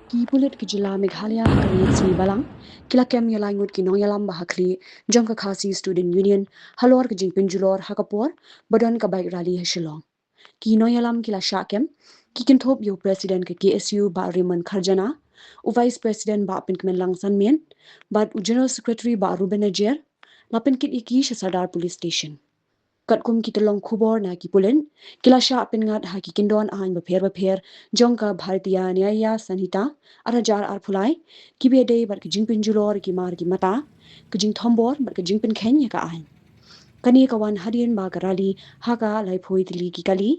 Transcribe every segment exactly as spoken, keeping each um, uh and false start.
Ki pulit ka jylla Meghalaya ha ka sngi Balang ki la kem ïa lai ngut ki nongïalam ba ha khlieh jong ka Khasi Student Union halor ka jingpynjulor ha ka por ba don ka bike rally ha Shillong. Ki nongïalam ki la shah kem ki kynthup ïa u President ka K S U Bah Raymond Kharjana, u Vice President Bah Pynkmenlang Sanmen bad u General Secretary Bah Ruben Najer, la pynkit ïa ki sha Sadar Police Station. Katkum ki tyllong khubor na ki pulit, ki la shah pynngat ha ki kyndon aiñ bapher bapher jong ka Bharatiya Nyaya Sanhita ar hajar arphew lai, kiba ïadei bad ka jingpynjulor ki mar ki mata, ka jingthombor bad ka jingpynkheiñ ïa ka aiñ. Kane ka wan hadien ba ka rally ha ka laiphew tylli ki kali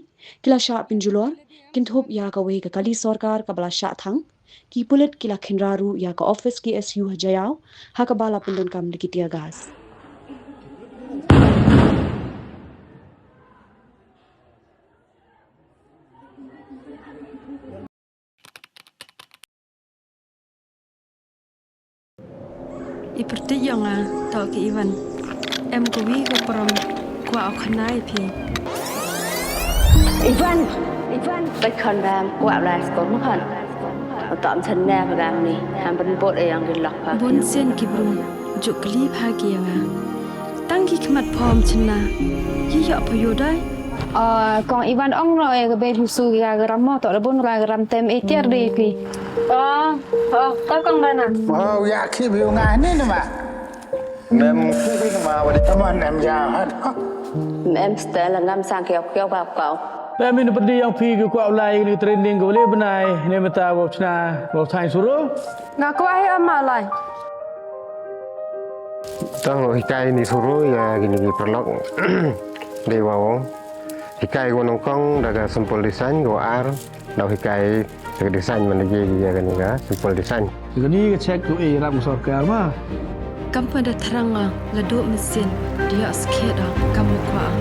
ki la shah pynjulor, kynthup ïa kawei ka kali sorkar kaba la shah thang. Ki pulit ki la khynra ruh ïa ka office K S U ha Jaïaw, ha kaba la pyndonkam da ki tear gas. I pyrthei ïa nga, to ki Ivan. Em ka wi ka prom, kwah u khana ïa phi. Ivan, Ivan, bai khon bam, kwah lai skor ma khon. To am chan ne ba gam ni, ham ban bot e yang ki lok pa. Bun sien ki brung, juk kli pha ki ïa nga. Tang ki khmat phom chynna, ki ïoh pha ïoh dai. Ah, kong Ivan ong no e ka bei husu ki ga gram mo, to da bun ra gram tem e tiar de ki. Oh, oh, to kong Bana. Oh, ya ki bi nga ni ni ma. Mem ki bi ma wa di. Tama nem ya ha. Mem stel ngam sang kiok kiok ba kau. Mem in pedi yang pi ki kwah lai ni training ko le benai ne meta wa chna wa thai suru. Nga kwah ai ama lai. Tang hikai ni suru ïa kini ki paralok. Dei wa ong. Hikai ko nongkong da ka simple design ko ar. Dau hikai da ka design man da je ïa kani ka simple design. Kani ka check tu e rap sorkar ma. Kam pa da thrang nga la do mesin dia skhet da kam kwah.